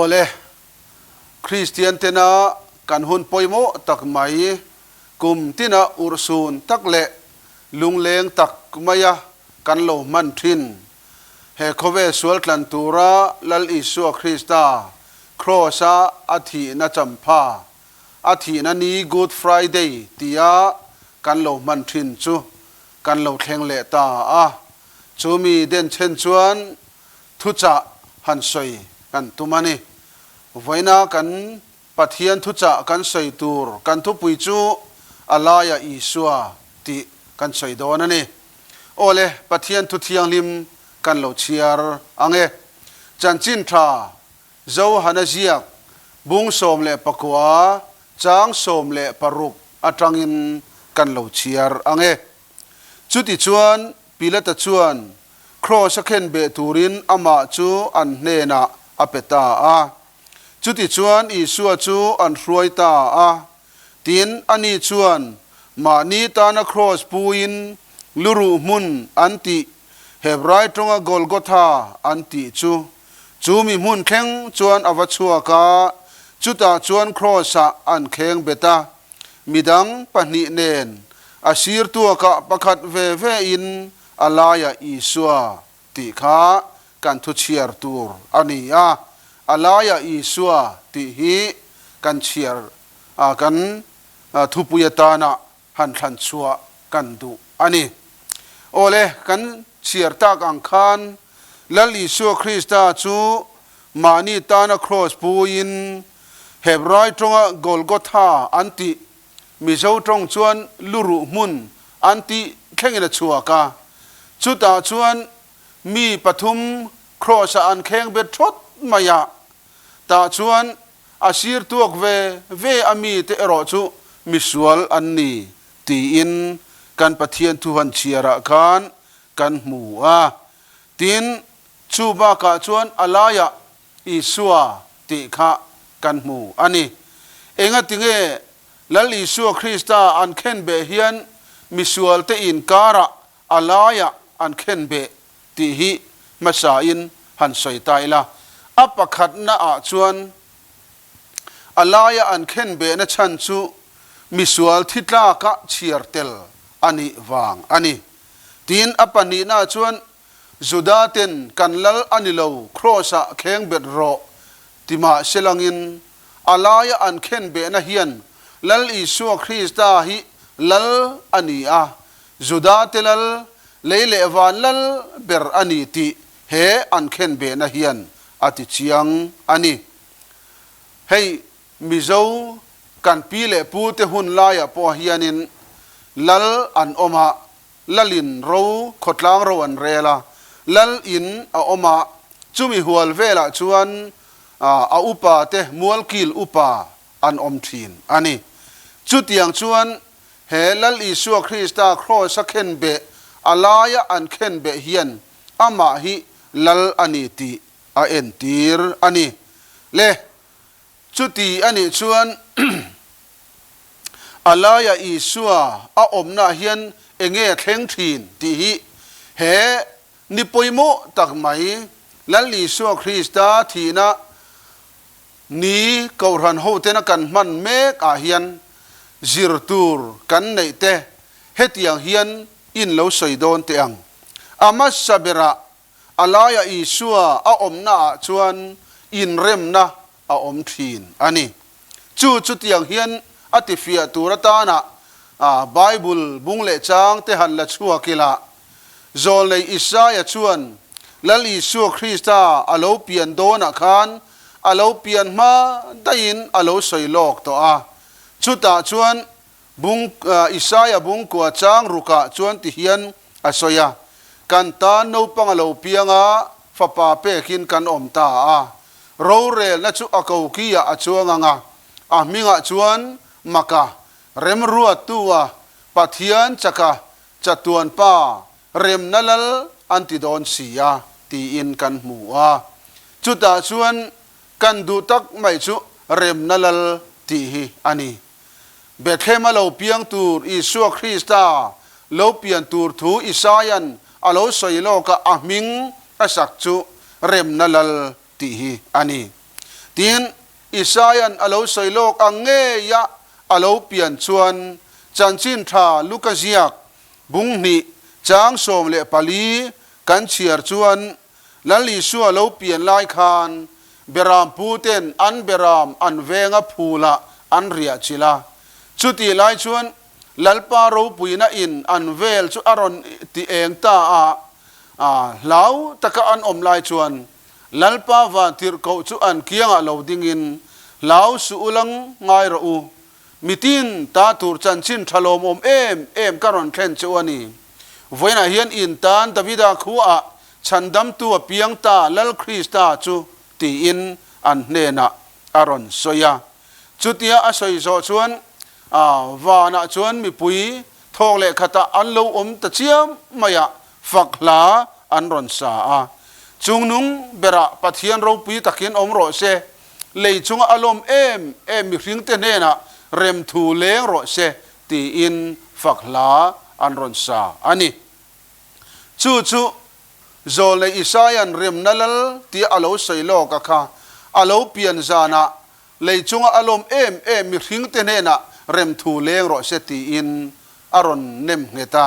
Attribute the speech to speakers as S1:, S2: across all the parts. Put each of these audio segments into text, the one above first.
S1: Awle, Kristian tena kan hun pawimawh tak mai, kum tina urhsun tak leh lungleng tak maia kan lo hman thin, he khawvel sual tlan tura Lal Isua Krista Kraws-a a thihna champha, a thihna ni Good Friday tia kan lo hman thin chu kan lo thleng leh ta a. Chumi denchhen chuan thuchah han sawi kan tum a ni. Vawiina kan Pathian thuchah kan sawi tur kan thupui chu a laia Isua tih kan sawi dawn a ni. Awle, Pathian thu thianghlim kan lo chhiar ang e. Chanchin tha Johana ziak bung 19 chang 16 atangin kan lo chhiar ang e. Chutichuan Pilata chuan Kraws a khen beh turin amah chu an hnenah a pe ta a. Chutichuan Isua chu an hruai ta a. Tin, ani chuan mahni tana kraws puiin luruh hmun an tih, Hebrai tawnga Golgotha an tih chu, chu mi hmun thleng chuan a va chhuak a, chutah chuan kraws-ah an kheng bet a. Midang pahnih nen a sir tuakah pakhat ve ve in a laia Isua tih kha kan thu chhiar tur a ni a, a laia Isua tih hi kan chhiar a kan thupui atana han thlan chhuah kan duh a ni. Awle, kan chhiar tak ang khan Lal Isua Krista chu mahni tana kraws puiin Hebrai tawnga Golgotha an tih, Mizo tawng chuan luruh hmun an tih thlengin a chhuak a. Chutah chuan mi pathum kraws-ah an kheng bet thawt mai a. Tah chuan a sir tuak ve ve a mite erawh chu misual an ni tiin kan Pathian thu han chhiarah khan kan hmu a. Tin, chu bakah chuan a laiah Isua tih kha kan hmu a ni. Engatinge Lal Isua Krista an khenbeh hian misualte inkarah a laiah an khenbeh tih hi hmasain han sawi ta ila. A pakhatnaah chuan a laia an khenbehna chhan chu misual thi tlaka chhiar tel a nih vang a ni. Tin, a pahnihnaah chuan Juda ten kan lal a ni lo, kraws-ah kheng bet rawh ti mah se langin a laia an khen behna hian Lal Isua Krista hi lal a ni a, Juda te lal, lei leh van lal ber a ni tih he an khen behna hian a ti chiang a ni. Hei Mizo kan pi leh pu te hun laiah pawh hianin lal an awm a, Lalin ro khawtlang ro an rel a, Lal in a awm a, chumi hual velah chuan a upa te mualkil upa an awm thin a ni. Chutiang chuan he Lal Isua Krista kraws a khenbeh a laia an khenbeh hian amah hi Lal a ni tih a entir a ni. Le, Chuti a nih chuan a laia Isua a awmnaah hian eng nge a thleng thin tih hi he ni pawimawh tak mai Lal Isua Krista thihna ni Kohhran hotena kan hman mek ah hian zir tur kan neih te hetiang hian in lo sawi dawn teh ang. A hmasa berah A laia Isua a awmnaah chuan inremna a awm thin a ni. Chu chutiang hian a tifiah tur atana Bible bung leh chang te han la chhuak ila, Zawlnei Isaia chuan Lal Isua Krista a lo pian dawnah khan a lo pian hma daihin a lo sawi lawk tawh a. Chutah chuan Bung, Isaia bungkua chang rukah chuan ti hian a sawi a, Kan tan naupang a lo piang a, fapa pekin kan awm ta a. Rorelna chu a kokiah a chuang ang a, a hmingah chuan Maka, Remruattua, Pathian chaka, Chatuan Pa, Remna Lal an ti dawn si a, tiin kan hmu a. Chutah chuan kan duh tak mai chu Remna Lal tih hi a ni. Bethlehem a lo piang tur Isua Krista lo pian tur thu Isaia'n a lo sawi lawk a, a hming a sak chu Remna Lal tih hi a ni. Tin, Isaia'n a lo sawi lawk ang ngeia a lo pian chuan Chanchin Tha Luka ziak bung hnih chang 14 kan chhiar chuan Lal Isua lo pian lai khan Beram puten an beram an venga phulah an riah chilh a. Chutih lai chuan Lalpa ropuina in an vel chu a rawn ti eng ta a, a hlau taka an awm lai chuan Lalpa van tirhkoh chu an kiangah lo dingin, Hlau suh u lang ngai rawh u, mitin ta tur chanchin tha lawmawm em em ka rawn thlen che u a ni. Vawiinah hian in tan Davida khuaah Chhandamtu a piang ta Lal Krista chu tiin an hnenah a rawn sawi a. Chutia a sawi zawh chuan vanah chuan mipui thawk leh khatah an lo awm ta chiam mai a, fak hla an rawn sa a. Chungnung berah Pathian ropui takin awm rawh se, lei chunga a lawm em em mihringte hnenah remthu leng rawh se tiin fak hla an rawn sa a ni. Chu chu Zawlnei Isaia'n remna lal tia a lo sawi lawk a kha, a lo pian zanah lei chunga a lawm em em mihringte hnenah remthu leng rawh se tiin a rawn nem nghet a.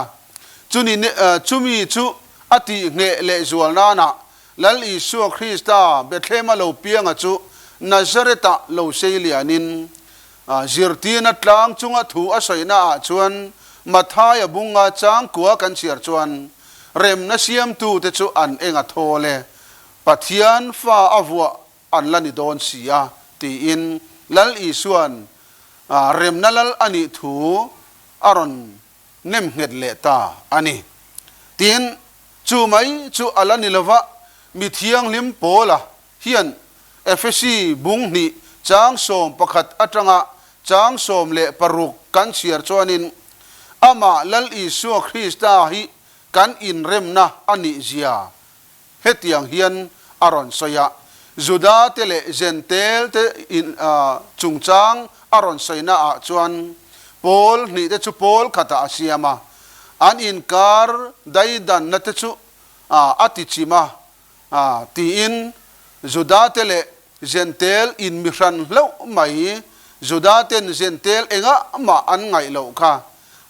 S1: Chuni chumi chu a tih ngheh lehzual nanah Lal Isua Krista Bethlehema lo pianga chu Nazareth-ah lo sei lianin Zirtirna tlang chunga thu a sawina ah chuan Mathaia bunga changkua kan chhiar chuan remna siamtute chu an eng a thawl e, Pathian fa a vuah an la ni dawn si a tiin Lal Isua'n remna lal a nih thu a rawn nem nghet leh ta a ni. Tin, chu mai chu a la ni lova, mi thianghlim Paula hian Efesi bung hnih chang 11 atanga chang 16 kan chhiar chuanin amah Lal Isua Krista hi kan inremna a nih zia hetiang hian a rawn sawi a, Juda te leh Jentel te in chungchang a rawn sawina ah chuan pawl hnih te chu pawl khatah a siam a, an inkar daidanna te chu a ti chim a. A, tiin Juda-te leh Jentel in mi hran hlauh mai, Juda-ten Jentel engah mah an ngaih loh kha,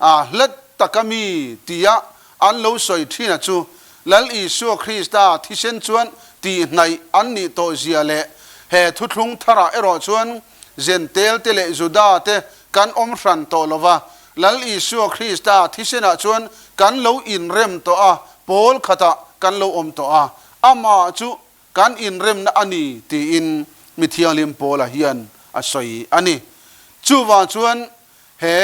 S1: a, hlat taka mi tia an lo sawi thin a chu Lal Isua Krista thisen chuan tihhnaih an nih tawh zia leh he thuthlung tharah erawh chuan Jentel-te leh Juda-te kan awm hran tawh lo va, Lal Isua Krista thisenah chuan kan lo inrem tawh a, pawl khatah kan lo awm tawh a, amah chu kan inremna a ni tiin mi thianghlim Paula hian a sawi a ni. Chuvang chuan he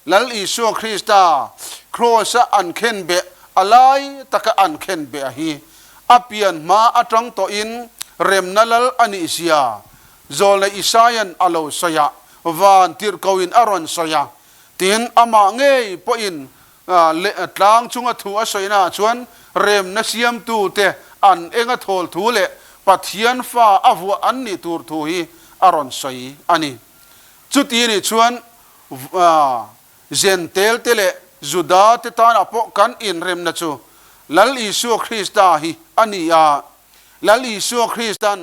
S1: Lal Isua Krista Kraws-a an khenbeh a lai taka an khenbeh a hi a pian hma atang tawhin remna lal a nih zia Zawlnei Isaia'n a lo sawi a, van tirhkohin a rawn sawi a, tin, amah ngei pawhin tlang chunga thu a sawinaah chuan remna siamtute an enga thawl thu leh Pathian fa a vuah an nih tur thu hi a rawn sawi a ni. Chuti nih chuan Zentelte leh Judate tanah pawh kan inremna chu Lal Isua Krista hi a ni a, Lal Isua Krista'n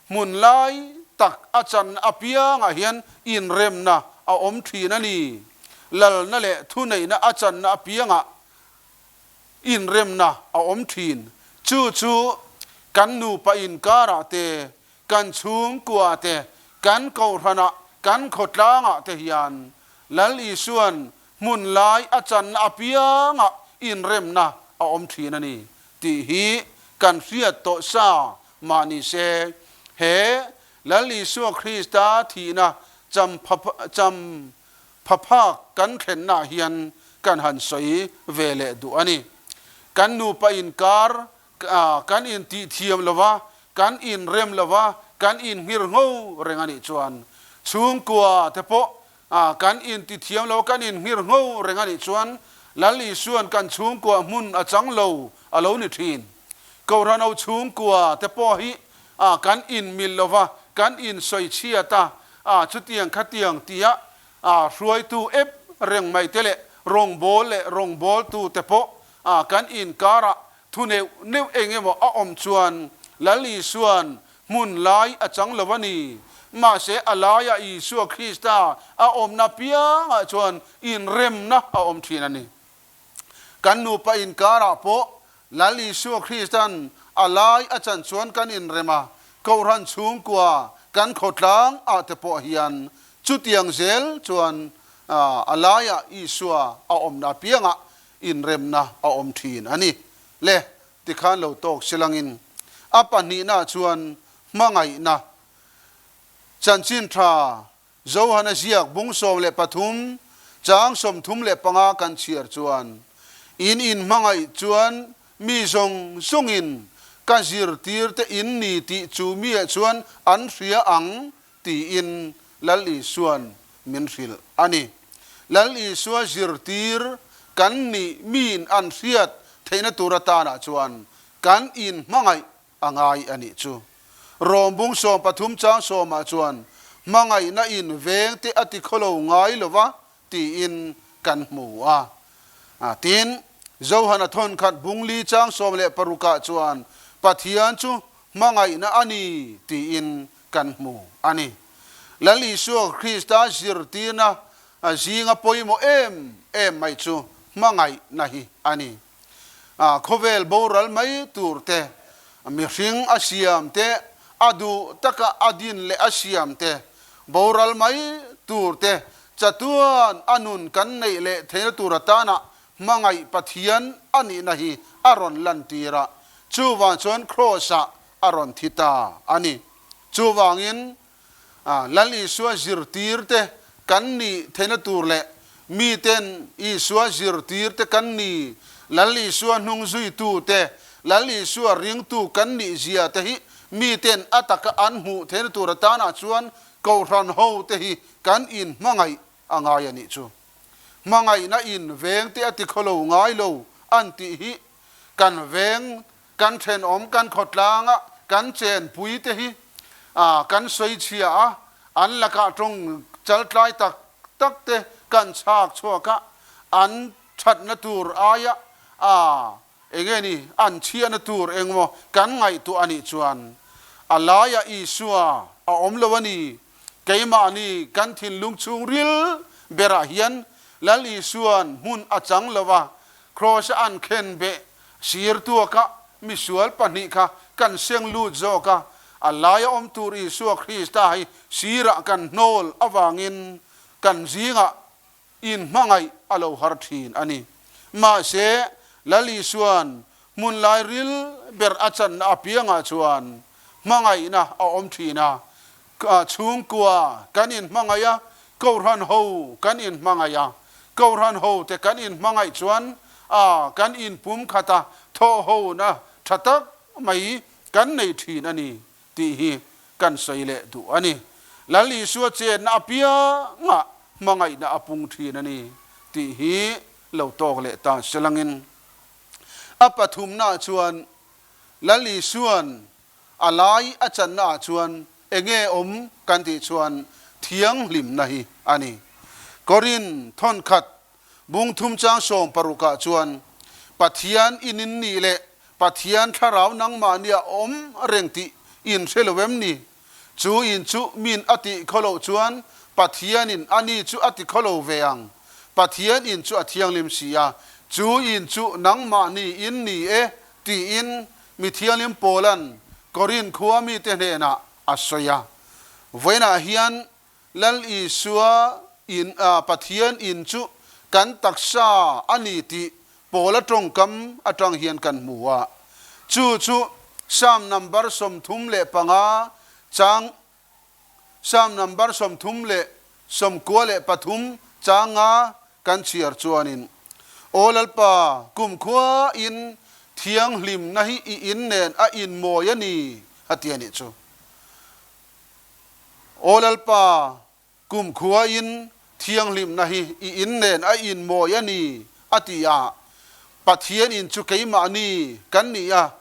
S1: Hmun lai tak a chan apiangah hian inremna a awm thin a ni. Lalna leh thuneihna a channa apiangah inremna a awm thin. Chu chu kan nupa inkarah te, kan chhungkua te, kan kohhranah, kan khawtlangah te hian Lal Isua'n hmun lai a channa apiangah inremna a awm thin a ni tih hi kan hriat tawh sa Mah ni se, he Lal Isua Krista thihna cham phaphak kan thlennaah hian kan han sawi ve leh duh a ni. Kan nupa inkar kan intihthiam lo va, kan inrem lo va, kan inhngirngho reng a nih chuan chhungkua te pawh kan intithiam lo, kan inhngirngho reng a nih chuan Lal Isua'n kan chhungkua hmun a chang lo a lo ni thin. Kohhranho chhungkua te pawh hi kan inmil lo va, kan insawi chhiat a, chutiang khatiang tia hruaitu ep reng mai te leh rawngbâwl leh rawngbâwltu te pawh kan inkarah thu neuh neuh eng emaw a awm chuan Lal Isua'n hmun lai a chang lo a ni. Mahse, a laiah Isua Krista a awmna piangah chuan inremna a awm thin a ni. Kan nupa inkarah pawh Lal Isua Krista'n a lai a chan chuan kan inrem a, Kohhran chhungkua kan khawtlang ah te pawh hian chutiang zel chuan a laiah Isua a awmna piangah inremna a awm thin a ni. Le, tikhan lo tawk silangin a pahnihna chuan hmangaihna chanchin tha Johana ziak bung 13 chang 35 kan chhiar chuan, In inhmangaih chuan mi zawng zawngin ka zirtirte in ni tih chu miah chuan an hria ang tiin Lal Isua'n min hrilh a ni. Lal Isua zirtir kan nih miin an hriat theihna tur atanah chuan kan inhmangaih a ngai a nih chu. Rom bung 13 chang sawmah chuan hmangaihna in vengte a ti khawlo ngai lo va tiin kan hmu a. Tin, Johana thawnkhat bung li chang 16 ah chuan Pathian chu hmangaihna a ni tiin kan hmu a ni. Lal Isua Krista zirtirna zinga pawimawh em em mai chu hmangaihna hi a ni. Khawvel boral mai tur te, mihring a siam te, a duh taka a din leh a siam te, boral mai tur te, chatuan a nun kan neih leh theihna tur atana hmangaih Pathian a nihna hi a rawn lantir a, chuvang chuan Kraws-ah a rawn thi ta a ni. Chuvangin, Lal Isua zirtirte kan nih theihna tur leh miten Isua zirtirte kan ni, Lal Isua hnung zuitute, Lal Isua ringtu kan nih zia te hi miten a taka an hmuh theihna tur atanah chuan Kohhran hote hi kan inhmangaih a ngai a nih chu. Hmangaihna in vengte a tikhawlo ngai lo an tih hi kan veng Kan thenawm, kan khawtlanga kan chenpui te hi kan sawi chhia a, an lakah tawng chaltlai tak tak te kan chhak chhuak a, an thatna tur aia eng nge ni, an chhiahna tur engmaw kan ngaihtuah a nih chuan a laiah Isua a awm lo a ni. Keimahni kan thinlung chhungril berah hian Lal Isua'n hmun a chang lo a, Kraws-a an khen beh Sir tuaka misual pahnih kha kan seng lut zawk a, a laia awm tur Isua Krista hi sirah kan hnawl avangin kan zingah inhmangaih a lo har thin a ni. Mahse, Lal Isua'n hmun lai ril ber a channa apiangah chuan hmangaihna a awm thin a, Chhungkua kan inhmangaih a, Kohhran ho kan inhmangaih a, Kohhran hote kan inhmangaih chuan a kan inpum khat a, thawhhona tha tak mai kan nei thin a ni tih hi kan sawi leh duh a ni. Lal Isua chenna apiangah hmangaihna a pung thin a ni tih hi lo tawk leh ta selangin a pathumnaah chuan Lal Isua'n A lai a channa ah chuan enge awm kan tih chuan thianghlimna hi a ni. Korin thawnkhat bung thum chang 16 ah chuan Pathian in in nih leh Pathian thlarau nangmahni a awm reng tih in hre lo em ni? Chu in chu min a tih khaw loh chuan Pathian in a ni chu a ti khaw lo ve ang. Pathian in chu a thianghlim si a, chu in chu nangmahni in ni e tiin Mi thianghlim Paula'n Korinth khua mite hnenah a sawi a. Vawiinah hian Lal Isua in, Pathian in chu kan taksa a ni tih Paula tawngkam atang hian kan hmu a. Chu chu Psalm number 35 chang Psalm number 33 changa kan chhiar chuanin, Aw Lalpa, kumkhua in thianghlimna hi i in nen a inmawi a ni, a ti a nih chu. Aw Lalpa, kumkhua in thianghlimna hi i in nen a inmawi a ni, a ti a. Pathian in chu keimahni kan ni a,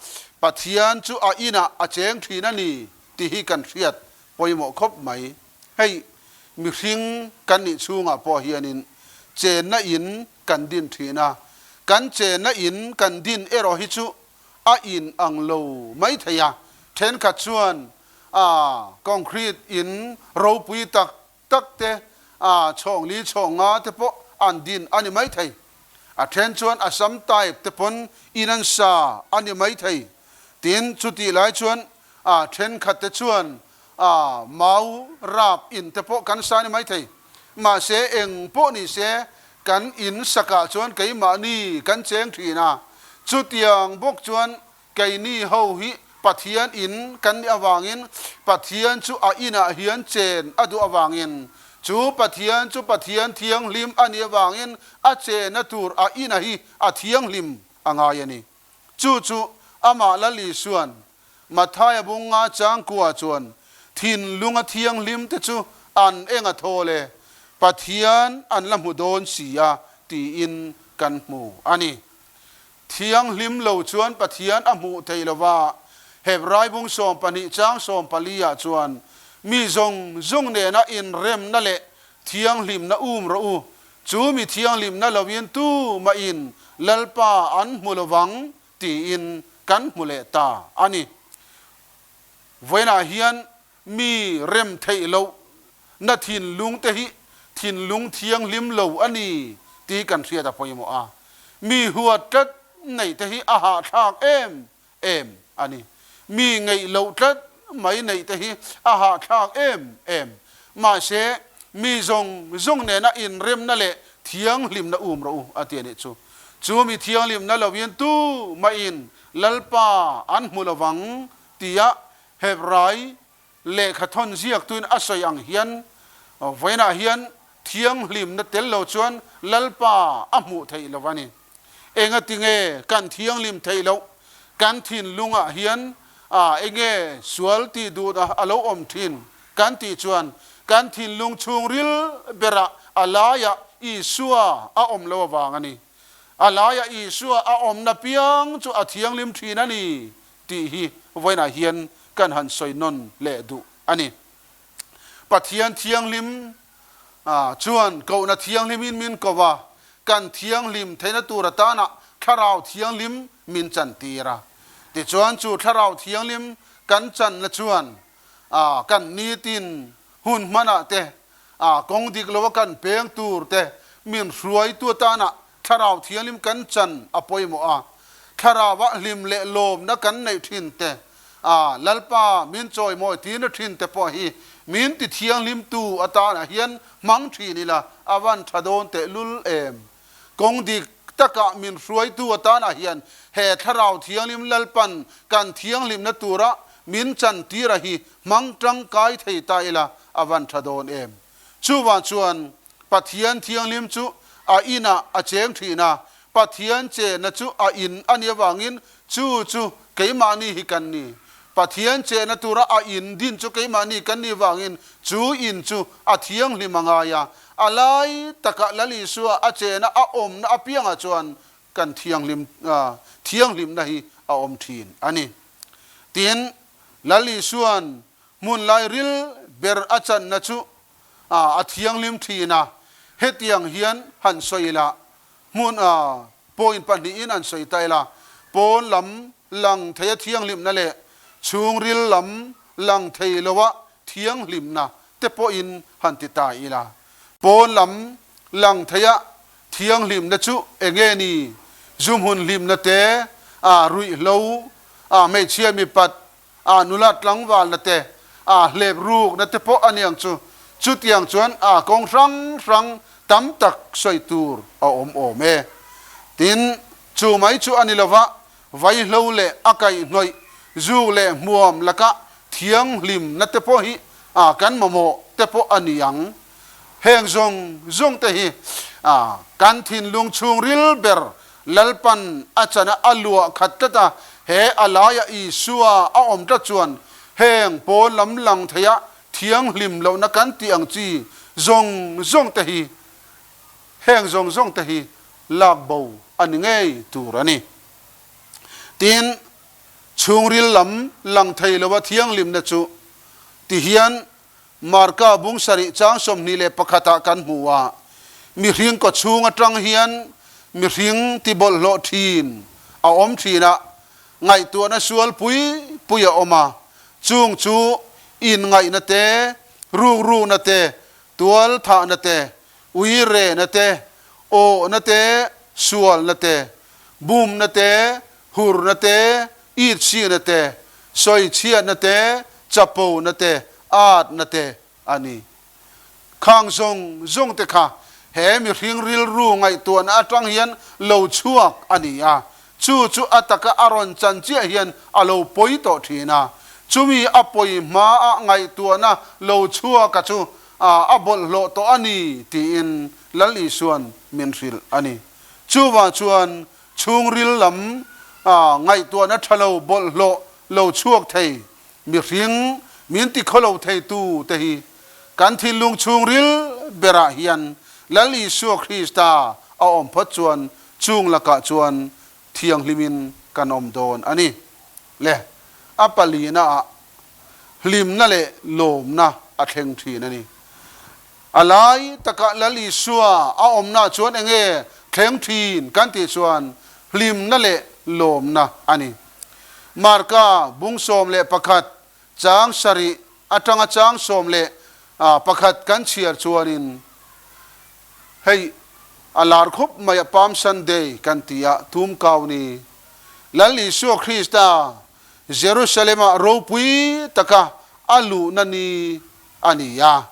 S1: Pathian chu a inah a cheng thin a ni tih hi kan hriat pawimawh khawp mai. Hei mihring kan nih chhungah pawh hianin chenna in kan din thin a, kan chenna in kan din erawh hi chu a in ang lo mai thei a, thenkhat chuan A concrete in ropui tak tak te, a chhawng li chhawng nga te pawh an din a ni maithei. A then chuan Assam type te pawn in an sa a ni maithei. Tin, chutih lai chuan a thenkhat te chuan a mau rap in te pawh kan sa a ni maithei. Mahse, eng pawh ni se kan in sakah chuan keimahni kan cheng thin a, chutiang bawk chuan Keini ho hi Pathian in kan nih avangin Pathian chu a inah hian chen a duh avangin, chu Pathian chu Pathian thianghlim a nih avangin a chenna tur a ina hi a thianghlim a ngai a ni. Chu chu amah Lal Isuan Mathaia bunga changkua chuan thinlunga thianghlim te chu an eng a thawl e, Pathian an la hmu dawn si a tiin kan hmu a ni. Thianghlim lo chuan Pathian a hmuh theih lo va, Hebrai bung 12 chang 14 ah chuan, Mi zawng zawng nena inremna leh thianghlimna um rawh u, chu mi thianghlimna loin tu mahin Lalpa an hmu lo vang, tiin kan hmu leh ta a ni. Vawiinah hian Mi rem theih loh na thinlung te hi thinlung thianghlim lo a ni tih kan hriat a pawimawh a. Mi huat tlat neih te hi a hahthlak em em a ni. Mi ngeih loh tlat mai neih te hi a hahthlak em em. Mahse, mi zawng zawng nena inremna leh thianghlimna um rawh u a ti a nih chu. Chu mi thianghlimna loin tu mahin Lalpa an hmu lovang tia Hebrai lehkha thawn ziaktuin a sawi ang hian, Vawiinah hian thianghlimna tel lo chuan Lalpa a hmuh theih lo a ni. Engati nge kan thianghlim theih loh? Kan thinlungah hian enge sual tih duh a lo awm thin kan tih chuan kan thinlung chhungril berah a laiah Isua a awm lo avang a ni. A laiah Isua a awmna piang chu a thianghlim thin a ni tih hi vawiinah hian kan han sawi nawn leh duh a ni. Pathian thianghlim chuan kohna thianghlimin min ko a, kan thianghlim theihna tur atana Thlarau Thianghlim min chantir a. Tichuan chu Thlarau Thianghlim kan channa chuan kan nitin hun hmanah te, kawng dik loa kan peng tur te min hruaitu atana Thlarau Thianghlim kan chan a pawimawh a, Thlarauah hlim leh lawmna kan neih thin te, Lalpa min chawimawi tirna thin te pawh hi min ti thianghlimtu atana hian hmang thin ila a van tha dawn tehlul em? Kawng dik takah min hruaitu atana hian he Thlarau Thianghlim Lalpan kan thianghlimna tura min chan tira hi hmang tangkai thei ta ila a van tha dawn em? Chuvang chuan Pathian Thianghlim chu a inah a cheng thin a, Pathian chenna chu a in a nih avangin chu chu keimahni hi kan ni. Pathian chenna tura a in din chu keimahni kan nih vangin chu in chu a thianghlim a ngai a, a lai takah Lal Isua a chena a awmna apiangah chuan kan thianghlim thianghlimna hi a awm thin a ni. Tin, Lal Isua'n hmun lai ril ber a channa chu a thianghlim thin a, hetiang hian han sawi ila, hmun point pahnihin an sawi ta ila, pawn lam lang thei a thianghlimna leh chhungril lam lang thei loa thianghlimna te pawhin han ti ta ila. Pawn lam lang thei a thianghlimna chu enge ni? Zu hmun hlimna te, ruihhlo, hmeichhia mipat A nula tlangvalna te, a hlep rukna te pawh a niang chu. Chutiang chuan a kawng hrang hrang tam tak sawi tur a awm awm e. Tin, chu mai chu a ni lova, vaihlo leh a kaihhnawih zuk leh hmuam laka thianghlimna te pawh hi a kan mamawh te pawh a ni ang. Heng zawng zawng te hi a kan thinlung chhungril ber Lalpan a chana a luah khat tlat a, he a laia Isua a awm tlat chuan heng pawn lam lang theia thianghlim lohna kan tih ang chi zawng zawng te hi heng zawng zawng te hi lak bo a ni ngei tur a ni. Tin, chhungril lam lang thei loa thianghlimna chu ti hian Marka bung sarih chang 21 ah kan hmu a, mihring kawchhung atang hian mihring ti bawlhhlawh thin a awm thin a, ngaihtuahna sual pui pui a awm a, chung chu Inngaihna te, rukrukna te, tualthahna te, uirehna te, awhna te, sualna te, bumna te, hurna te, itsikna te, sawichhiatna te, chapona te, atna te a ni. Khang zawng zawng te kha he mihring rilru ngaihtuahna atang hian lo chhuak a ni a, chu chu a taka a rawn chan chiah hian a lo pawi tawh thin a. Chumi a pawi hmaah ngaihtuahna lo chhuaka chu a bawlhhlawh tawh a ni tiin Lal Isuan min hrilh a ni. Chuvang chuan chhungril lam ngaihtuahna tha lo bawlhhlawh lo chhuak thei Mihring min tikhawlo theitu te hi kan thinlung chhungril berah hian Lal Isua Krista a awm phawt chuan chung lakah chuan thianghlimin kan awm dawn a ni. Le, a palinaah hlimna leh lawmna a thleng thin a ni. A lai takah Lal Isua a awmnaah chuan enge thleng thin kan tih chuan hlimna leh lawmna a ni. Marka bung 11 chang sarih atanga chang 11 kan chhiar chuanin hei a lar khup mai a Palm Sunday kan ti a, tum kau ni. Lal Isua Krista Jerusalem-ah ropui taka a luhna ni a ni a,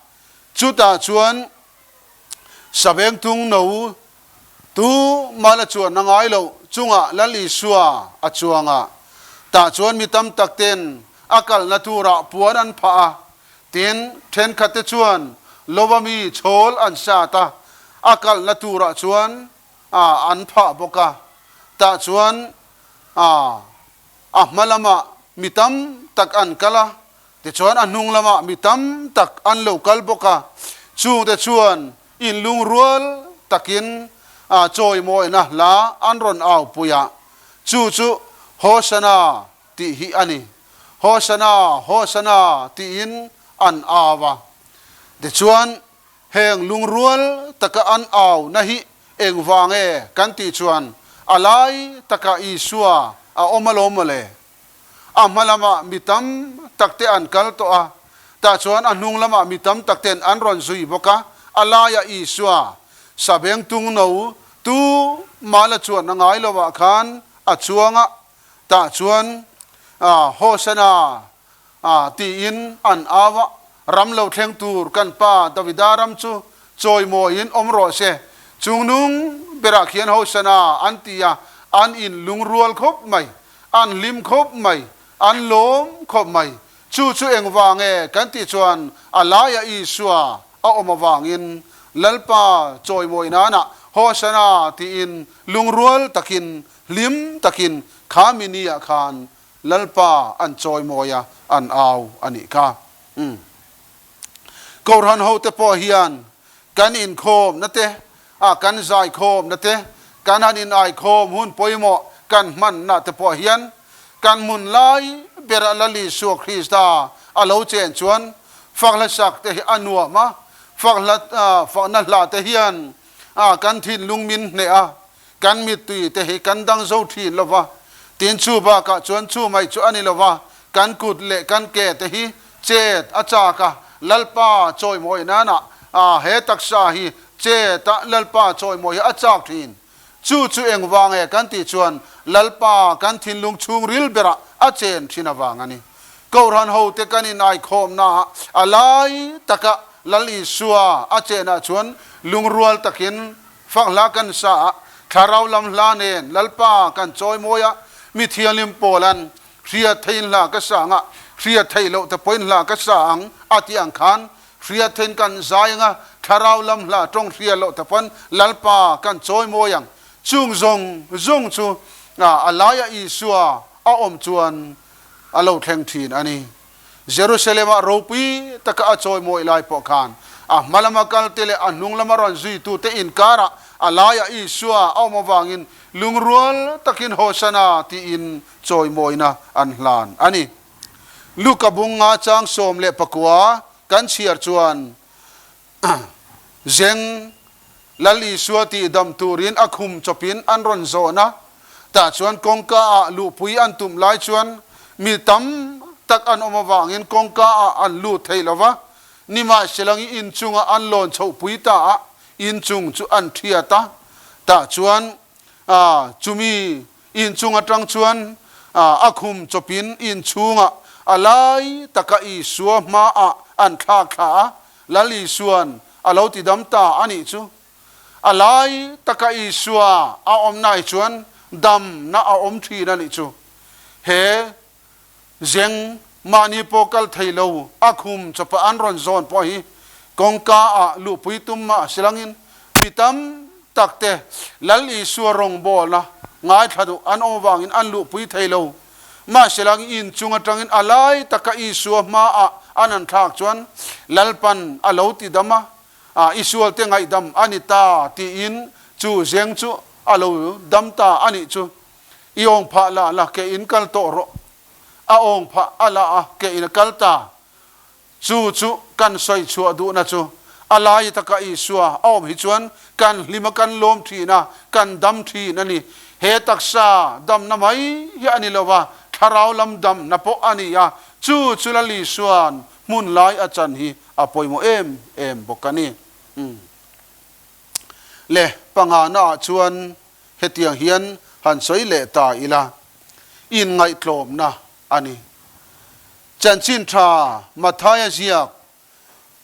S1: chutah chuan Savengtung no Tu mala chuan a ngai loh chungah Lal Isua a chuang a, tah chuan mi tam tak ten a kalna turah puan an phah a, tin, thenkhat te chuan lova mi chhawl an sat a, a kalna turah chuan an phah bawk a, tah chuan a hma lamah mi tam tak an kal a, tichuan a hnung lamah mi tam tak an lo kal bawk a, chungte chuan Inlungrual takin a chawimawina hla an rawn au pui a, chu chu Hosana tih hi a ni. Hosana, Hosana tiin an au a. Tichuan, heng lungrual taka an au na hi engvang e kan tih chuan a lai taka Isua a awm alawm mawle. A hma lamah mi tam tak te an kal tawh a, tah chuan a hnung lamah mi tam tak ten an rawn zui bawk a, a laiah Isua, sabeng tung no tu mala chuan a ngai lo ah khan a chuang a, tah chuan Hosana tiin an au a, Ram lo thleng tur kan pa Davida ram chu chawimawiin awm rawh se, chungnung berah khian Hosana an ti a, an in lungrual khawp mai. An hlim khawp mai, an lawm khawp mai. Chu chu engvang e kan tih chuan a laia Isua a awm avangin Lalpa chawimawi nanah Hosana tiin lungrual takin, hlim takin kha mini ah khan Lalpa an chawimawi a, an au a nih kha. Umm. Kohhran hote pawh hian kan inkhawmna te, a kan zaikhawmna te, kan han inaikhawm hun pawimawh kan hmanna te pawh hian kan hmun lai berah Lal Isua Krista a lo chen chuan fakhla sak te hi a nuam a, fakhla fakna hla te hian kan thinlung min hneh a, kan mittui te hi kan dang zo thin lo va, tin chu bakah chuan chu mai chu a ni lo va, kan kut leh kan ke te hi chet a chak a, Lalpa chawimawi nana he taksa hi chet a Lalpa chawimawi hi a chak thin. Chu chu engvang e kan tih chuan Lalpa kan thinlung chhungril berah a chen thin avang a ni. Kohhran hote kan inaikhawmnaah a lai taka Lal Isua a chenah chuan lungrual takin Fak hla kan sa a, thlarau lam hla nen Lalpa kan chawi mawi a, mi thianghlim pawl an hriat theiin hla ka sa ang a, hriat theih loh te pawhin hla ka sa ang a tih ang khan hriat theiin kan zai ang a, thlarau lam hla tawng hriat loh te pawn Lalpa kan chawi mawi ang. Chung zawng zawng chu a laia Isua a awm chuan a lo thleng thin a ni. Jerusalem-ah ropui taka a chawimawi lai pawh khan a hma lama kalte leh a hnung lama rawn zuitute inkarah a laiah Isua a awm avangin lungrual takin Hosana tiin chawimawina an hlan a ni. Luka bunga chang 19 kan chhiar chuan Zeng Lal Isua tihdam turin a khum chawpin an rawn zawn a, tah chuan kawngka ah luhpui an tum lai chuan mi tam. tak an awm avangin kawngka ah an lut thei lo va, nimahselangi inchunga an lawn chhohpui ta a, inchung chu an thiat a, tah chuan chumi inchung atang chuan a khum chawpin inchhungah a lai taka Isua hmaah an thlak thla a, Lal Isuan a lo tidam ta a nih chu. A lai taka Isua a awmna hi chuan damna a awm thin a nih chu. He zeng mahni pawh kal thei lo a khum chawpa an rawn zawn pawh hi kawngka ah luhpui tum mah silangin mi tam tak te Lal Isua rawngbawlna ngaithla duh an awm avangin an luhpui thei lo. Mahselang inchung atangin a lai taka Isua hmaah an han thlak chuan Lalpan a lo ti dam a, I sualte ngaihdam a ni ta tiin chu zeng chu a lo dam ta a nih chu. I awng phah la la ke in kal tawh rawh. A awng phah a la a ke in a kal ta. Chu chu kan sawi chhuah duhna chu a lai taka Isua a awm hi chuan kan hlim a kan lawm thin a, kan dam thin a ni. He taksa damna mai hi a ni lo va, thlarau lam damna pawh a ni a, chu chu Lal Isua'n hmun lai a chan hi a pawimawh em em bawk a ni. Le pangana ah chuan hetiang hian han sawi leh ta ila, inngaihtlawmna a ni. Chanchin tha Matthaia ziak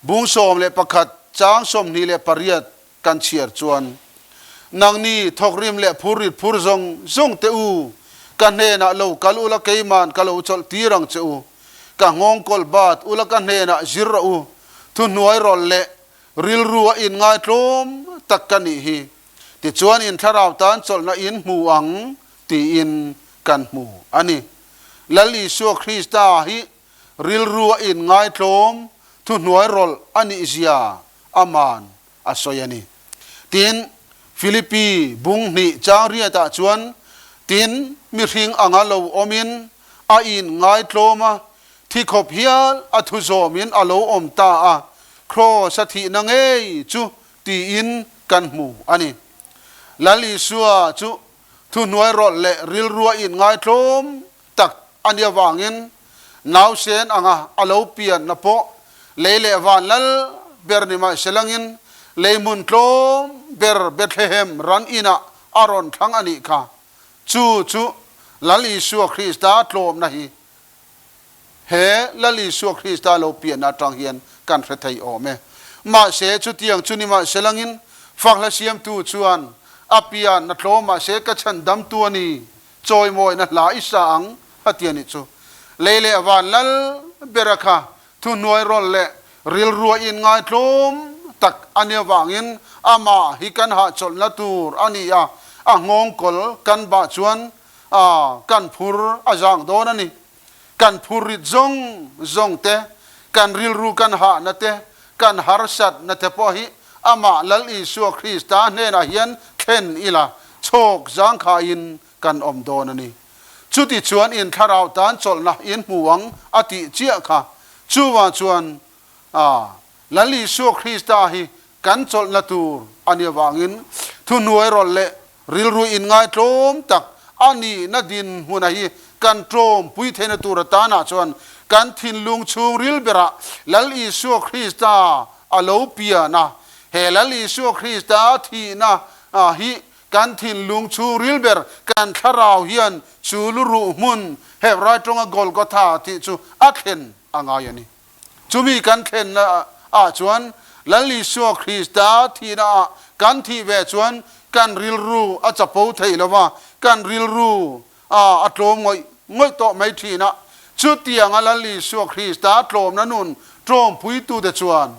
S1: bung 11 chang 28 kan chhiar chuan, Nangni thawkrim leh phurrit phur zawng zawng teh u, ka hnenah lo kal ula keiman ka lo chawlh tir ang che u. Ka nghawng kawl bat ula ka hnenah zir rawh u, thuhnuai rawlh leh rilru a inngaitlawm tak ka nih hi. Tichuan in thlarau tan chawlhna in hmu ang tiin kan hmu a ni. Lal Isua Krista hi rilru a inngaitlawm thuhnuai rawlh a nih zia aman a sawi a ni. Tin, Philippi bung hnih chang riatah chuan, Tin, mihring anga lo awmin a inngaitlawm a, thi khawp hial a thu zawmin a lo awm ta a, kraws a thihna ngei chu tiin kan hmu a ni. Lal Isua chu thuhnuai rawlh leh rilrua inngaitlawm tak a nih avangin nausen anga a lo pianna pawh lei leh van lal ber ni mahse langin lei hmun tlawm ber Bethlehem ran inah a rawn thlang a nih kha. Chu chu Lal Isua Krista tlawmna hi he Lal Isua Krista lo pianna atang hian kan hre thei awm e. Mahse, chutiang chu ni mahse langin fakhla siamtu chuan a pianna tlawm mahse ka chhan damtu a ni, chawimawina hla i sa ang a ti a nih chu. Lei leh van lal bera kha thuhnuai rawlh leh rilrua inngaitlawm tak a nih avangin amah hi kan hahchawlhna tur a ni a, a nghawngkawl kan bah chuan a, kan phur a zang dawn a ni. Kan phur rit zawng zawng te, kan rilru kan hahna te, kan harsatna te pawh hi amah Lal Isua Krista hnenah hian thlen ila chhawk zangkhaiin kan awm dawn a ni. Chuti chuan in thlarau tan chawlhna in hmu ang a tih chiah kha. Chuvang chuan a, Lal Isua Krista hi kan chawlhna tur a nih avangin thuhnuai rawlh leh rilru inngaitlawm tak a nihna dinhmuna hi kan tlawmpui theihna tur atanah chuan kan thinlung chhungril berah Lal Isua Krista a lo pian a. He Lal Isua Krista thihna hi kan thinlung chhungril ber kan thlarau hian chu luruh hmun Hebrai tawnga Golgotha tih chu a thlen a ngai a ni. Chumi kan thlenna ah chuan Lal Isua Krista thihna ah kan thih ve chuan kan rilru a chapo thei lo va, kan rilru a tlawm ngawih ngawih tawh mai thin a. Chutianga Lal Isua Krista tlawmna nun tlawmpuitute chuan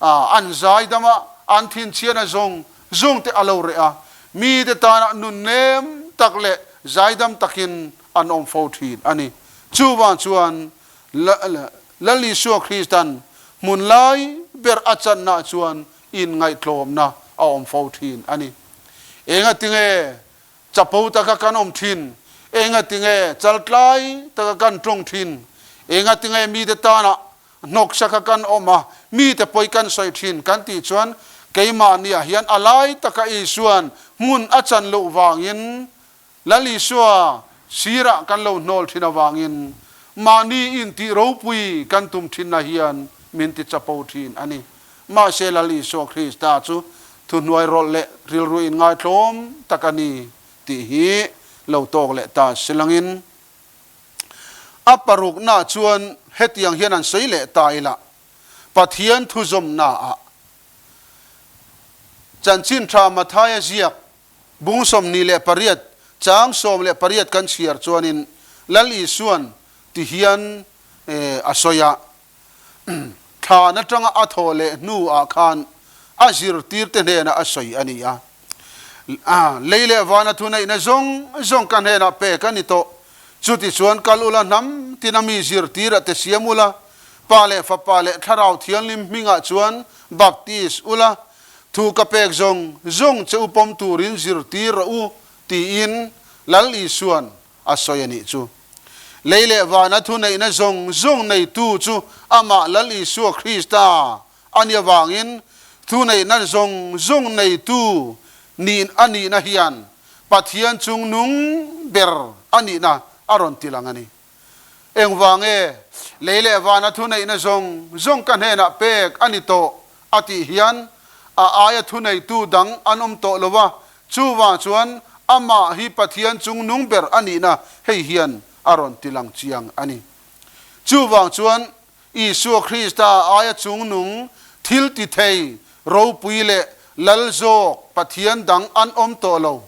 S1: an zaidam a, an thinchhiatna zawng zawng te a lo reh a, mite tana nun nem tak leh zaidam takin an awm fo thin a ni. Chuvang chuan Lal Isua Kristan hmun lai ber a channa chuan inngaihtlawmna a awm fo thin a ni. Engatinge chapo taka kan awm thin? Engatinge chaltlai taka kan tawng thin? Engatinge mite tana hnawksaka kan awm a, mite pawi kan sawi thin kan tih chuan keimahniah hian a lai taka Isuan hmun a chan loh vangin Lal Isua sirah kan lo hnawl thin avangin Mahni intih ropui kan tum thinna hian min ti chapo thin a ni. Mahse Lal Isua Krista chu thuhnuai rawlh leh rilru inngaitlawm tak a ni tih hi lo tawk leh ta silangin a parukna chuan hetiang hian an sawi leh ta ila, Pathian thuzawmnaah Chanchin Tha Mathaia ziak Bung 28, chang 18 kan chhiar chuanin Lal Isuan ti hian a sawi a, Thlan atanga a thawh leh hnuah khan a zirtirte hnenah a sawi a ni a. Lei leh vana thuneihna zawng zawng ka hnenah pek a ni tawh. Chutichuan kal ula hnam tina mi zirtirah te siam ula, Pa leh Fapa leh Thlarau Thianghlim hmingah chuan baptis ula, Thu ka pek zawng zawng che u pawm turin zirtir rawh u, tiin Lal Isuan a sawi a nih chu. Lei leh vana thuneihna zawng zawng neitu chu amah Lal Isua Krista a nih avangin thuneihna zawng zawng neitu nih a nihna hian Pathian chungnung ber a nihna a rawn tilang a ni. Engvang nge lei leh vana thuneihna zawng zawng ka hnenah pek a ni tawh a tih hian a aia thuneitu dang an awm tawh lo a, chuvang chuan amah hi Pathian chungnung ber a nihna hei hian a rawn tilang chiang a ni. Chuvang chuan Isua Krista aia chungnung thil ti thei ropui leh lal zawk Pathian dang an awm tawh lo.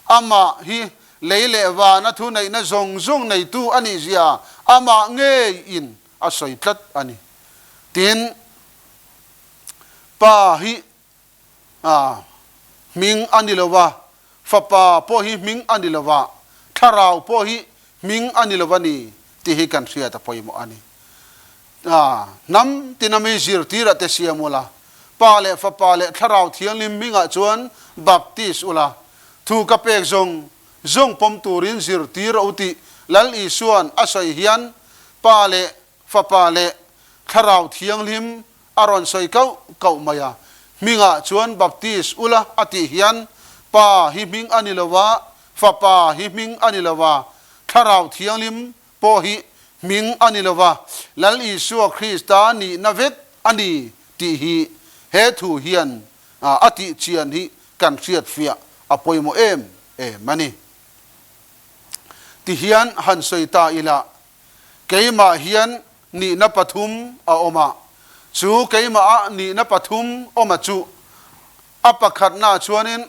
S1: Amah hi lei leh vana thuneihna zawng zawng neitu a nih zia amah ngeiin a sawi tlat a ni. Tin, Pa hi a hming a ni lo va, Fapa pawh hi hming a ni lo va, Thlarau pawh hi hming a ni lo va ni tih hi kan hriat a pawimawh a ni. A hnam tina mi zirtirah te siam ula, Pa leh Fapa leh Thlarau Thianghlim hmingah chuan baptis ula, thu ka pek zawng zawng pawm turin zirtir a u tih Lal Isua'n a sawi hian Pa leh Fapa leh Thlarau Thianghlim a rawn sawi kauh kauh mai a. Hmingah chuan baptis ula a tih hian Pa hi hming a ni lo va, Fapa hi hming a ni lo va, Thlarau Thianghlim pawh hi hming a ni lo va, Lal Isua Krista nihna vek a ni tih hi he thu hian a tih chian hi kan hriatfiah a pawimawh em em a ni. Tihian han sawi ta ila, Keimah hian nihna pathum a awm a, chu keimahah nihna pathum awm a chu a pakhatnaah chuanin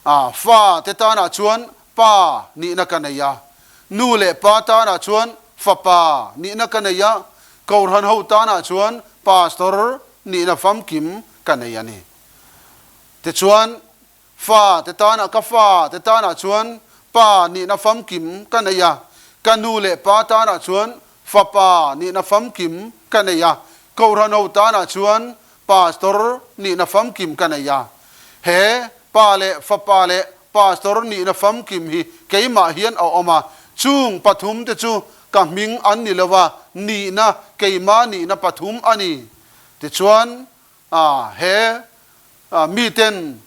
S1: a fa te tanah chuan pa nihna ka nei a, nu leh pa tanah chuan fapa nihna ka nei a, Kohhran ho tanah chuan pastor nihna famkim ka nei a ni. Tichuan Fa te tanah ka fa te tanah chuan pa nihna famkim ka nei a, ka nu leh pa tanah chuan fapa nihna famkim ka nei a, Kohhranho tanah chuan pastor nihna famkim ka nei a. He pa leh fapa leh pastor nihna famkim hi keimah hian a awm a, chung pathum te chu ka hming an ni lo a, nihna keimah nihna pathum a ni. Tichuan, A, he miten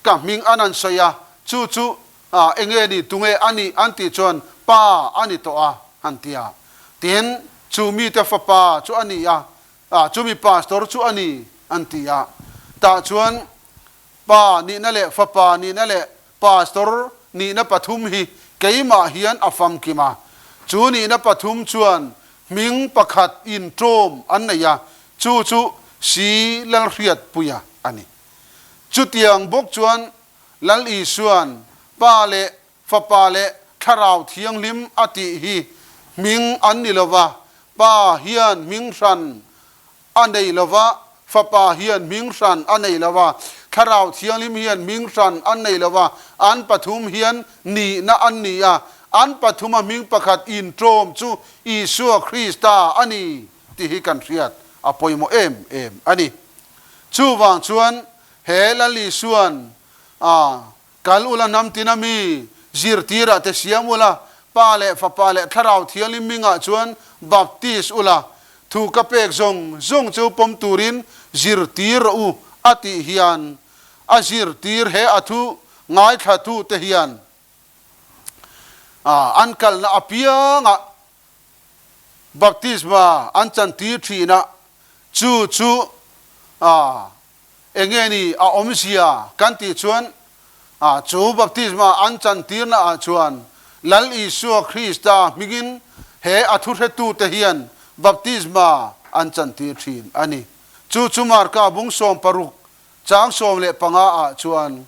S1: ka hming an an sawi a, chu chu enge ni, tunge a nih an tih chuan Pa a ni tawh a, an ti a. Tin, chu mite fapa chu a ni a, chumi pastor chu a ni, an ti a. Tah chuan Pa nihna leh Fapa nihna leh Pastor nihna pathum hi keimah hian a famkim a. Chu nihna pathum chuan hming pakhat inṭawm an nei a, Chu chu Si Lalhriatpuia a ni. Chutiang bawk chuan Lal Isua'n Pa leh Fapa leh Thlarau Thianghlim a tih hi hming an ni lo va, Pa hian hming hran a nei lo va, Fapa hian hming hran a nei lo va, Thlarau Thianghlim hian hming hran an nei lo va, an pathum hian nihna an ni a, an pathuma hming pakhat inṭawm chu Isua Krista a ni. tih hi kan hriat a pawimawh em em a ni. Chuvang chuan he Lal Isua'n a kal ula hnam tina mi zirtirah te siam ula, Pa leh Fapa leh Thlarau Thianghlim hmingah chuan baptis ula, thu ka pek zawng zawng chu pawm turin zirtir rawh u a tih hian a zirtir he a thu ngaithlatute hian an kalna apiangah. Baptisma an chantir thin a, chu chu eng nge ni a awmzia kan tih chuan chu baptisma an chantirna ah chuan Lal Isua Krista hmingin he a thuhretute hian baptisma an chantir thin a ni. Chu chu Marka bung 16 chang 15 ah chuan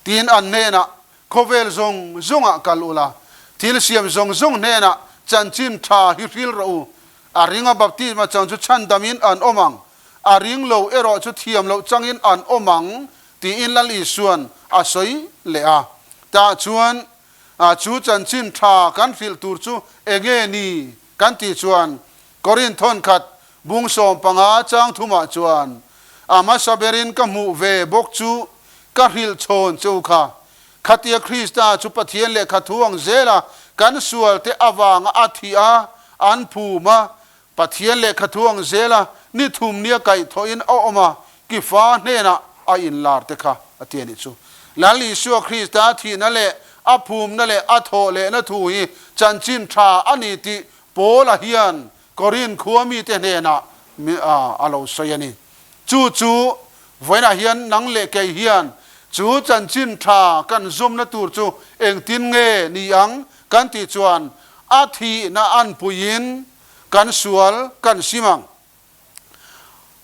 S1: tin an hnenah Khawvel zawng zawngah kal ula, thil siam zawng zawng hnenah chanchin tha hi hril rawh u. A ringa baptisma chang chu chhandamin an awm ang, a ring lo erawh chu thiam loh changin an awm ang, tiin Lal Isua'n a sawi leh a. Tah chuan, Chu chanchin tha kan hrilh tur chu enge ni? kan tih chuan Korinth thawnkhat bung 15 chang thumah chuan, A hmasa berin ka hmuh ve bawk chu ka hrilh chhawn che u kha. Khatia Krista chu Pathian lehkha thu ang zela kan sualte avanga a thih a, an phum a, Pathian lehkha thu ang zela ni thum nia kaihthawhin a awm a, Kifa hnenah a inlar te kha a ti a nih chu. Lal Isua Krista thihna leh a phumna leh a thawh lehna thu hi chanchin tha a ni tih Paula hian Korinth khua mite hnenah a lo sawi a ni. Chu chu vawiinah hian nang leh kei hian chu chanchin tha kan zawmna tur chu engtin nge ni ang kan tih chuan a thihna anpuiin kan sual kan sim ang.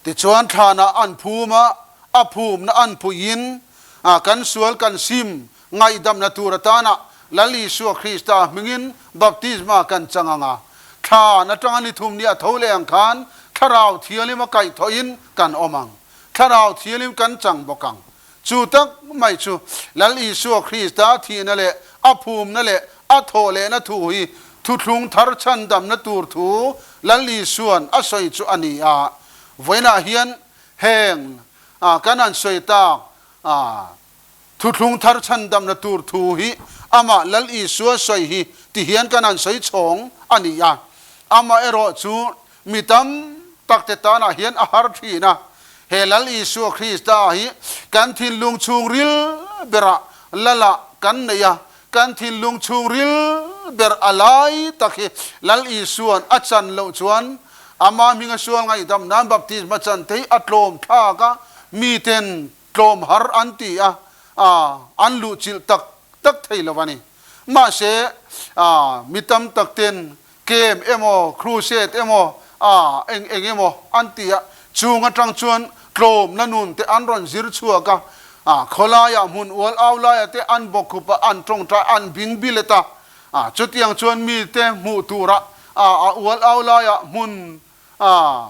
S1: Tichuan thlanah an phum a, a phumna an puiin kan sual kan sim ngaihdamna tur atana Lal Isua Krista hmingin baptisma kan chang ang a. Thlan atanga ni thum ni a tho leh ang khan Thlarau Thianghlim a kaihthawhin kan awm ang. Thlarau Thianghlim kan chang bawk ang. Chu tak mai chu Lal Isua Krista thihna leh a phumna leh a thawh lehna thu hi thuthlung thar chhandamna tur thu Lal Isua'n a sawi chu a ni a. Vawiinah hian heng kan han sawi tak thuthlung thar chhandamna tur thu hi amah Lal Isua sawi hi ti hian kan han sawi chhawng a ni a. Amaherawh chu Mi tam takte tanah hian a har thin a, he Lal Isua Krista hi kan thinlung chhungril berah Lalah kan nei a, kan thinlung chhungril ber a lai tak hi Lal Isua'n a chan loh chuan Ama hminga sual ngaihdam nan baptisma chan te hi a tlawm thlak a, miten tlawm har an ti a, an luhchilh tak tak thei lo a ni. Mahse, mi tam takten Camp emaw, crusade emaw, a eng eng emaw an ti a, chung atang chuan tlawmna nun te an rawn zir chhuak a, a khawlaiah hmun ual au laia te an bawkkhup a, an tawngtai an bing bilet a, a chutiang chuan mite hmuh tura a a ual au laiah hmun a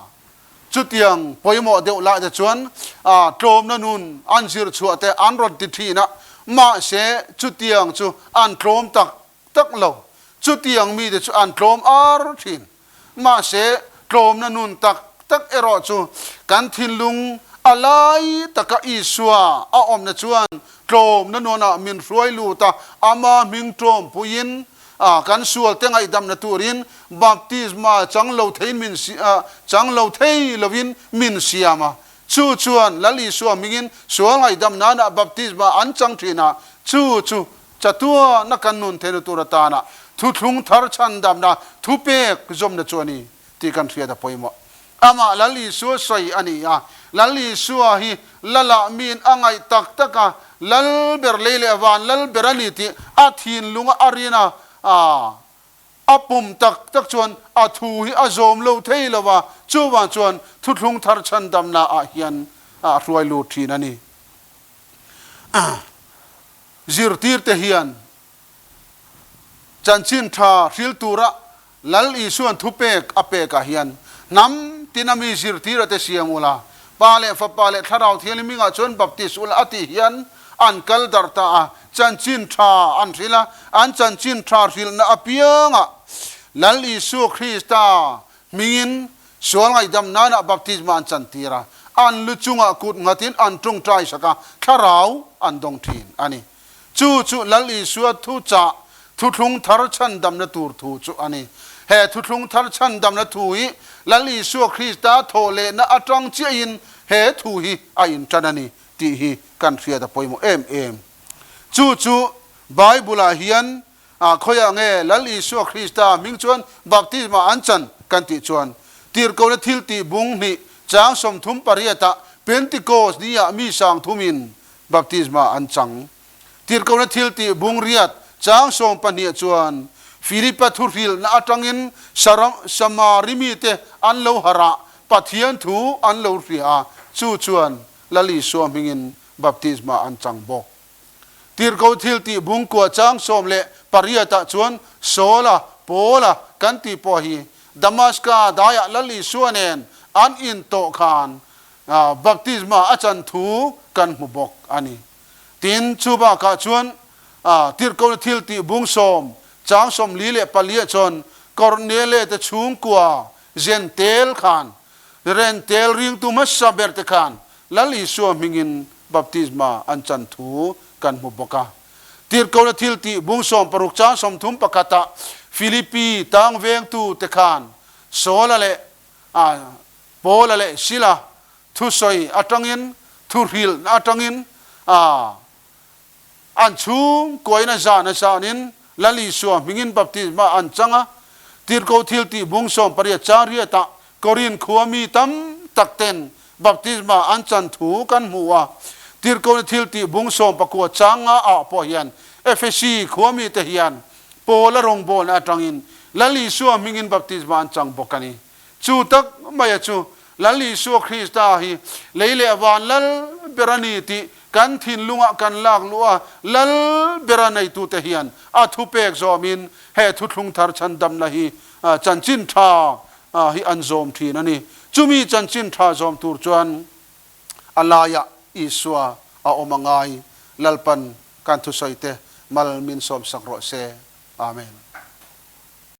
S1: chutiang pawimawh deuh lah te chuan a tlawmna nun an zir chhuah te an rawn ti thin a, mahse chutiang chu an tlawm tak tak lo. Chutiang mite chu an tlawm ar thin. Mahse, tlawmna nun tak tak erawh chu kan thinlung a lai taka Isua a awmna chuan tlawmna nunah min hruai lut a, ama hming tlawmpuiin kan sualte ngaihdamna turin baptisma chang lo theiin min chang lo thei lovin min siam a. Chu chuan Lal Isua hmingin sual ngaihdam nana baptisma an chang thin a, chu chu Chatuana kan nun theihna tur atana thuthlung thar chhandamna thupek zawmna chu a ni tih kan hriat a pawimawh. Amah Lal Isua sawi a ni a, Lal Isua hi Lalah miin a ngaih tak tak a, Lal ber lei leh van Lal ber a ni tih a thinlunga a rin a, a pum tak tak chuan a thu hi a zawm lo thei lo va, chuvang chuan thuthlung thar chhandamna ah hian a hruai lut thin a ni. Zirtirte hian chanchin tha hril tura Lal Isua'n thupek a pekah hian hnam tina mi zirtira te siam ula, Pa leh Fapa leh Thlarau Thianghlim hmingah chuan baptis ula a tih hian an kal darh ta a, chanchin tha an hrilh a, an chanchin tha hrilhna apiangah Lal Isua Krista hmingin Sual ngaihdam nana baptisma an chantir a, an lu chungah kut nghatin an tawngtai sak a, thlarau an dawng thin a ni. Chu chu Lal Isua thuchah thuthlung thar chhandamna tur thu chu a ni. He thuthlung thar chhandamna thu hi Lal Isua Krista thawhlehna atang chiahin he thu hi a intan a ni tih hi kan hriat a pawimawh em em. Chu chu Bible-ah hian A, khawiah nge Lal Isua Krista hming chuan baptisma an chan kan tih chuan Tirhkohna thiltih bung hnih chang 38 ah Pentikos ni ah mi sang thumin baptisma an chang. Tirhkohna thiltih bung riat chang 12 chuan Filipa thuhrilhna atangin Samari mite an lo harh a, Pathian thu an lo hria a, chu chuan Lal Isua hmingin baptisma an chang bawk. Tirhkoh thiltih bung kua chang 18 ah chuan Saula, Paula kan tih pawh hi Damaska daiah Lal Isua nen an intawh khan baptisma a chan thu kan hmu bawk a ni. Tin, chu bakah chuan Tirhkohna thiltih bung sawm chang 44 ah chuan Kornele te chhungkua Zentel khan Rentel ringtu hmasa ber te khan Lal Isua hmingin baptisma an chan thu kan hmu bawk a. Tirhkohna thiltih bung 60 chang 31 ah Filipi tang vengtu te khan Saula leh Paula leh Sila thusawi atangin thuhrilhna atangin an chhungkuain a zan a zanin Lal Isua hmingin baptisma an chang a. Tirhkoh thiltih bung 18 chang riatah Korin khua mi tam tak ten baptisma an chan thu kan hmu a. Tirhkohna thiltih bung 19 chang nga ah pawh hian Efesi khua mite hian Paula rawngbawlna atangin Lal Isua hmingin baptisma an chang bawk a ni. Chu tak maia chu Lal Isua Krista hi lei leh van lal ber a ni tih kan thinlungah kan lak luh a, lal bera neitute hian a thupek zawmin he thuthlung thar chhandamna hi chanchin tha hi an zawm thin a ni. Chumi chanchin tha zawm tur chuan a laiah Isua a awm a ngai. Lalpan kan thusawite mal min sawmsak rawh se. Amen.